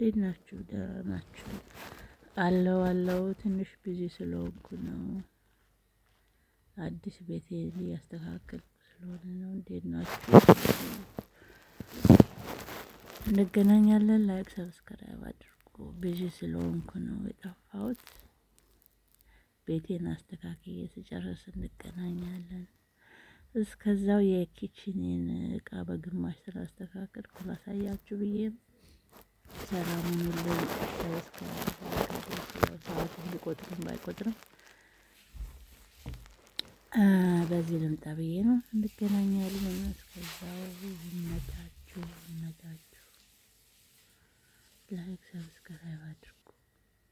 እንዴት ናችሁ? ደህና ናችሁ? አለው አለው። ትንሽ busy ስለሆንኩ ነው። አዲስ ቤቴ እያስተካከልኩ ስለሆነ ነው። እንዴት ናችሁ? እንገናኛለን። Like subscribe አድርጉ። Busy ስለሆንኩ ነው የጠፋሁት። ቤቴን አስተካክዬ ስጨርስ እንገናኛለን። እስከዛው የ kitchen ኔን እቃ በግማሽ ስላስተካከልኩ ላሳያችሁ ብዬ ሰላሙን ሁሉ subscribe ሰዓቱን ቢቆጥርም ባይቆጥርም በዚህ ልምጣ ብዬ ነው። እንገናኛለን። እስከዛው ይመቻችሁ፣ ይመቻችሁ። Like subscribe አድርጉ።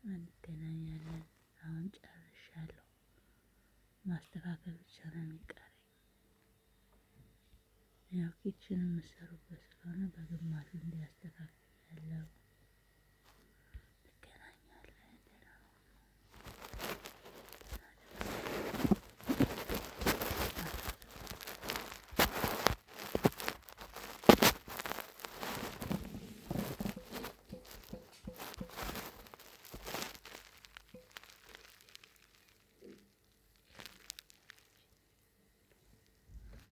እንገናኛለን። አሁን ጨርሻለሁ። ማስተካከል ብቻ ነው የሚቀረኝ። ያው kitchen የምሰሩበት ስለሆነ በግማሹ እንዲያስተካክል ያለው